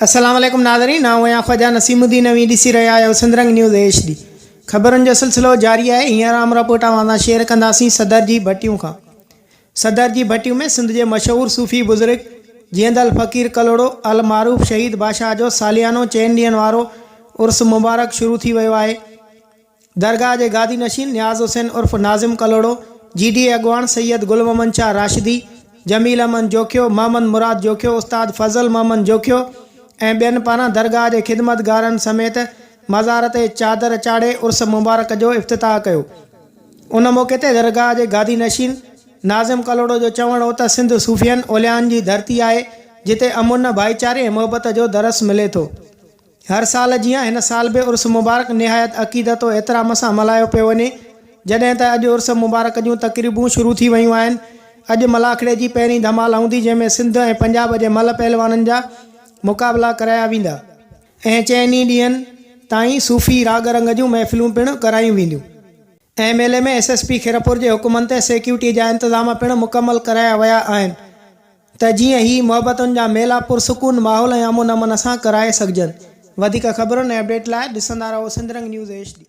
السلام عليڪم ناظرين آئون آهيان خواجه نسيم الدين اوهين ڏسي رهيا آهيو سنڌرنگ نيوز ايڇ ڊي خبرن جو سلسلو جاري آهي هينئر عام رپورٽ اوهان سان شيئر ڪنداسين صدر جي ڀٽيون کان صدر جي ڀٽيون ۾ سنڌ جي مشهور صوفي بزرگ جيئندل فقير ڪلهوڙو المعروف شهيد بادشاهه جو ساليانو چئن ڏينهن وارو عرس مبارڪ شروع ٿي ويو آهي درگاهه جي گادي نشين نياز حسين عرف ناظم ڪلهوڙو، جي ڊي اي اڳواڻ سيد گل محمد شاهه راشدي، جميل احمد جوکيو، محمد مراد جوکيو، استاد فضل محمد جوکيو ۽ ٻين پاران درگاهه جي خدمتگارن سميت مزار تي چادر چاڙهي عرس مبارڪ جو افتتاح ڪيو. ان موقعي تي درگاهه جي گادي نشين ناظم ڪلهوڙو جو چوڻ هو ته سنڌ صوفين، اوليائن جي ڌرتي آهي، جتي امن، ڀائيچاري ۽ محبت جو درس ملي ٿو. هر سال جيان هن سال به عرس مبارڪ نهايت عقيدت و احترام سان ملهايو پيو وڃي، جڏهن ته اڄ عرس مبارڪ جون تقريبون شروع ٿي ويون آهن. اڄ ملاکڙي جي پهرين ڌمال هوندي جنهن ۾ سنڌ ۽ پنجاب جي ملهه پهلوانن جا مقابلا ڪرايا ويندا. ۽ چئن ئي ڏينهن تائين صوفي راڳ رنگ جون محفلون پڻ ڪرايون وينديون. ۽ ميلي ۾ ايس ايس پي خيرپور جي حڪمن تي سيڪيورٽي جا انتظام پڻ مڪمل ڪرايا ويا آهن. ته جيئن هي محبتن جا ميلا پرسڪون ماحول ۽ امن امان سان ڪرائي سگهجن. وڌيڪ خبرن ۽ اپڊيٽ لاء ڏسندا رهو سنڌ رنگ نيوز ايڇ ڊي.